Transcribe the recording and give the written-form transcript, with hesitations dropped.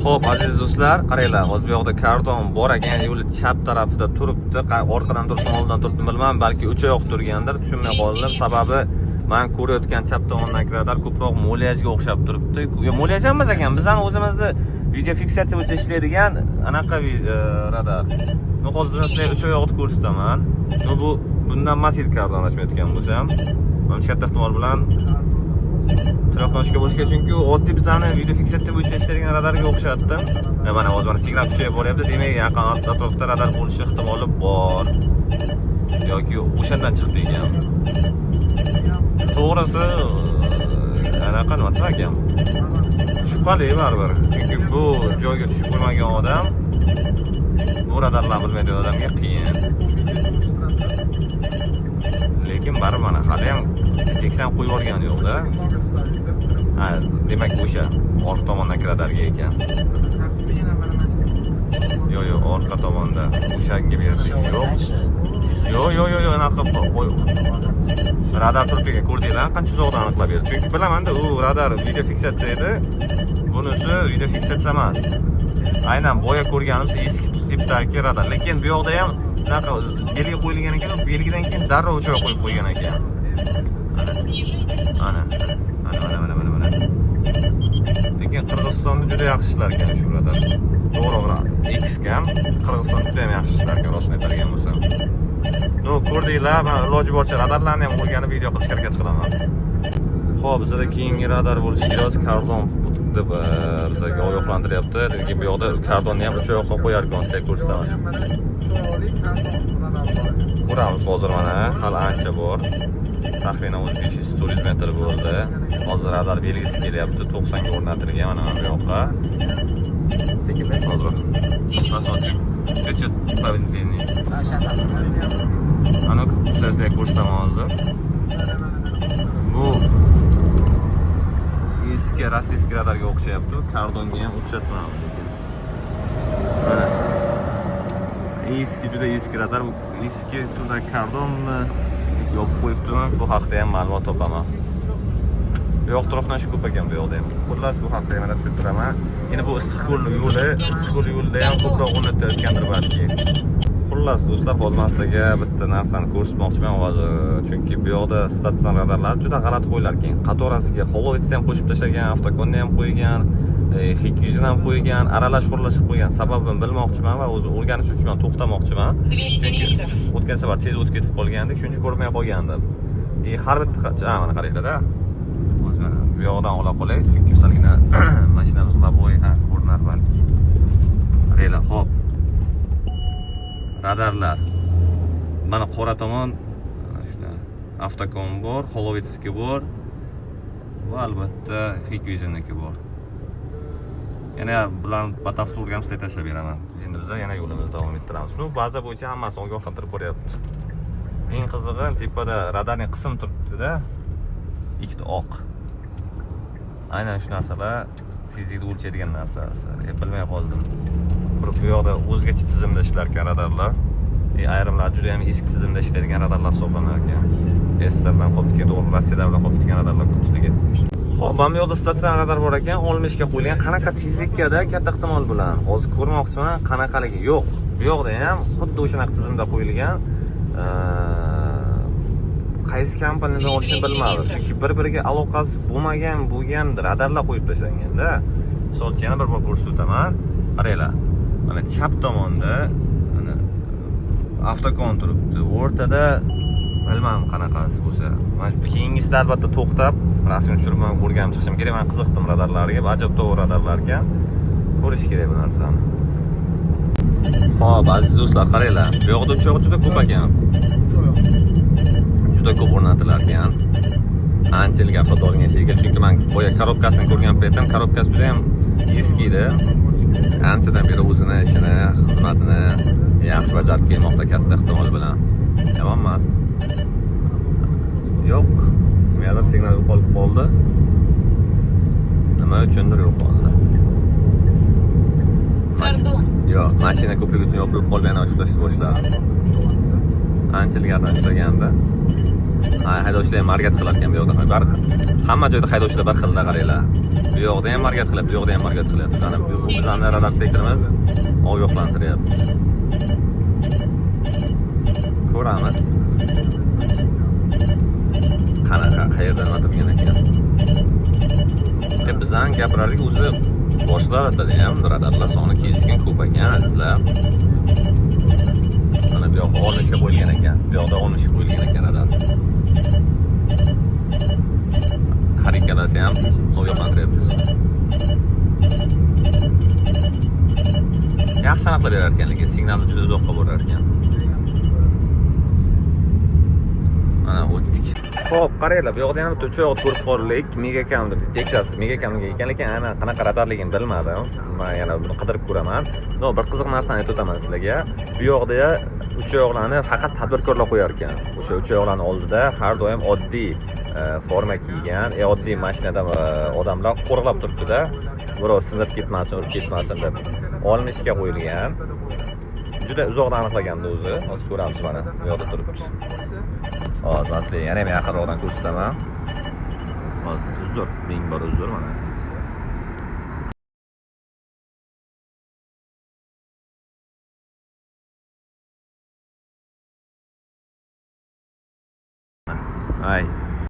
Xo'p, aziz do'stlar, qaranglar, hozir bu yoqda kardon bor ekan, yo'li chap tarafida turibdi. Orqadan turibdi, oldindan turibdi bilmadim, balki uch oyoq turgandir, tushunmay qoldim. Sababi men ko'rayotgan chap tomondagi radar ko'proq mulyajga o'xshab turibdi. Yo, mulyaj ham emas ekan, bizani o'zimizni video fiksatsiya bo'yicha ishlaydigan anaqa radar. Men hozir bizani sizlarga uch oyoqni ko'rsataman. Но bu bundan emas edi kardon, adashmayotgan bo'lsam. Manimcha, katta ehtimol bilan трёхножка bo'lishi kerak, chunki u oddiy bizani video fiksatsiya bo'yicha ishlaydigan radarga o'xshatdim. Mana hozir mana signal kuchayib boryapti, demak, yaqin atrofda radar bo'lishi ehtimoli bor. Yoki o'shandan chiqib ekan. To'g'risi, anaqa nima desam ekan? Shubhali baribir. Chunki bu joyga tushib ko'rmagan odam, bu radarlarni bilmaydigan odamga qiyin. Lekin baribir mana hali ham 80 qo'yib yuborgani yo'q-da. Ha, demak, o'sha orqa tomondan radarga ekan. Yo'q, yo'q, orqa tomonda o'shanga berish yo'q. Yo'q, yo'q, yo'q, yo'q, anaqa radar turibdi ekan, ko'rdinglar, qancha uzoqdan aniqlab berdi. Chunki bilamanda, u radar video fiksatsiya edi. Bunisi video fiksatsiya emas. Aynan boya ko'rganimiz eski tipdagi radar. Lekin bu yoqda ham anaqa belgi qo'yilgan ekan, u belgidan keyin darrov joy qo'yib qo'ygan ekan. Ana. Ana, mana, mana, mana, mana. Lekin Qirg'izistonda juda yaxshi ishlar ekan shu radar. To'g'ri, X-kam Qirg'izistonda juda ham yaxshi ishlar ekan, rostini aytadigan bo'lsam. Ну, ko'rdinglar, men iloji boricha radarlarni ham o'rganib video qilishga harakat qilaman. Xo'p, bizada keyingi radar bo'lishi kerak, kardon deb bizga ogohlantiryapti. Lekin bu yoqda kardonni ham o'sha yoqqa qo'yar ekan, sizlarga ko'rsataman. Ko'ramiz hozir mana, hali ancha bor. Taxminan 500 400 metr bo'ldi. Hozir radar belgisi kelyapti, 90 ga o'rnatilgan mana bu yoqqa. Sekin hozir. Посмотрим. Чуть-чуть помедленнее. Сейчас остановимся. А ну-ка, sizlarga ko'rsataman hozir. Bu eski российский radarga o'xshayapti. Kardonga ham o'xshatmadi lekin. Mana. Eski, juda eski radar. Bu eski turdagi kardonmi yoki yopib qo'yibdimi? Bu haqda ham ma'lumot topaman. Bu yoq трёхножка ko'p ekan bu yoqda ham. Xullas, bu haqda yana tushuntiraman. Endi bu Issiqko'l yo'li, Issiqko'l yo'lida ham ko'proq o'rnatilayotgandir balki. Xullas, do'stlar, hozir man sizlarga bitta narsani ko'rsatmoqchiman hozir. Chunki bu yoqda statsionar radarlar juda g'alati qo'yilar ekan. Qatorasiga Holovetsni ham qo'shib tashlagan, Avtokonni ham qo'ygan, Hikvision ham qo'ygan, aralash quralash qilib qo'ygan. Sababini bilmoqchiman va o'zi o'rganish uchun man to'xtamoqchiman. 200 Chunki метров. o'tgan safar tez o'tib ketib qolgandik, shuning uchun ko'rmay qolgandim. E, har bitta, ha, mana qaranglar-da. Hozir mana bu yoqdan ola qolay, chunki salgina mashinamiz лобовой, ha, ko'rinar balki. Qaranglar, xo'p. Radarlar. Mana qora tomon, mana shular. Avtokon bor, Holovetsniki bor va albatta Hikvisionniki bor. Yana bularni batafsil o'rganib sizlarga tashlab beraman. Endi biz yana yo'limizni davom ettiramiz. Ну, baza bo'yicha hammasini ogohlantirib boryapti. Eng qizig'i, tepada radarning qism turibdi-da. Ikkita oq. Aynan shu narsalar tezlikni o'lchaydigan narsasi. Bilmay qoldim. Bir bu yoqda o'zgacha tizimda ishlar ekan radarlar. Ayrimlar juda ham eski tizimda ishlaydigan radarlar hisoblanar ekan. SSRdan qolib ketgan, to'g'ri, Rossiyadan qolib ketgan radarlar ko'pchiligi. Xo'p, mana bu yoqda statsionar radar bor ekan, 60 ga qo'yilgan. Qanaqa tezlikkada katta ehtimol bilan. Hozir ko'rmoqchiman qanaqaligi. Yo'q. Bu yoqda ham xuddi o'shanaqa tizimda qo'yilgan. Qaysi kompaniyadan olishni bilmadim. Chunki bir-biriga aloqasi bo'lmagan bo'lgan radarlar qo'yib tashlanganda. Misol uchun, yana bir bor ko'rsatib o'taman. Qaranglar. Mana chap tomonda mana Avtokon turibdi. O'rtada bilmadim qanaqasi bo'lsa. Mana keyingisida albatta to'xtab, rasmga tushirib man o'rganib chiqishim kerak. Men qiziqdim radarlarga. Ajoyib to'g'ri radarlar ekan. Ko'rish kerak bu narsani. Xo'p, aziz do'stlar, qaranglar. Bu yoqda uch juda ko'p ekan. Juda ko'p o'rnatilar ekan. Ancha ilgari sotib olingan shekilli. Chunki men boya korobkasini ko'rgan paytim korobkasi juda ham eski edi. Anchadan beri o'zini ishini, xizmatini yaxshi bajarib kelmoqda katta ehtimol bilan. Yomon emas. Yo'q. Nimadir signal yo'qolib qoldi. Nima uchundir yo'qoldi. Kardon. Yo'q, mashina ko'pligi uchun yopilib qolib, yana ushlashni boshladi. Ancha ilgaridan ushlagandi. Ha, haydovchilar ham harakat qilar ekan bu yoqda. Hamma joyda haydovchilar bir xilda, qaranglar. Bu Bu yoqda ham harakat qilyapti, bu yoqda ham harakat qilyapti. Mana bu bizani radar detektorimiz ogohlantiryapti. Ko'ramiz. Qanaqa, qayerda nima turgan ekan. Bizani gapirarlik, o'zi boshqa davlatlarda ham radarlar soni keskin ko'p ekan, azizlar. Mana bu yoqda 60 ga qo'yilgan ekan. Bu yoqda 60 ga qo'yilgan ekan radar. Har ikkalasi ham ogohlantiryapti. Yaxshi aniqlab berar ekan, lekin signalni juda uzoqqa borar ekan. Mana o'tdik. Xo'p, qaranglar, bu yoqda ham bitta uch oyoqni ko'rib qoldik. Megacam deb Texas Megacamga ekan, lekin ana qanaqa radarligini bilmadim. Men yana buni qidirib ko'raman. Но, bir qiziq narsani aytib o'taman sizlarga. Bu yoqda uch oyoqlarni faqat tadbirkorlar qo'yar ekan. O'sha uch oyoqlarning oldida har doim oddiy forma kiygan, oddiy mashinada odamlar qo'riqlab turibdi-da. Birov sindirib ketmasin, urib ketmasin deb. 60 ga qo'yilgan. Juda uzoqdan aniqlaganda o'zi. Hozir ko'ramiz, mana bu yoqda turibdi. Hozir man sizlarga yana ham yaqinroqdan ko'rsataman. Hozir, uzr, ming bor uzr, mana. Ay.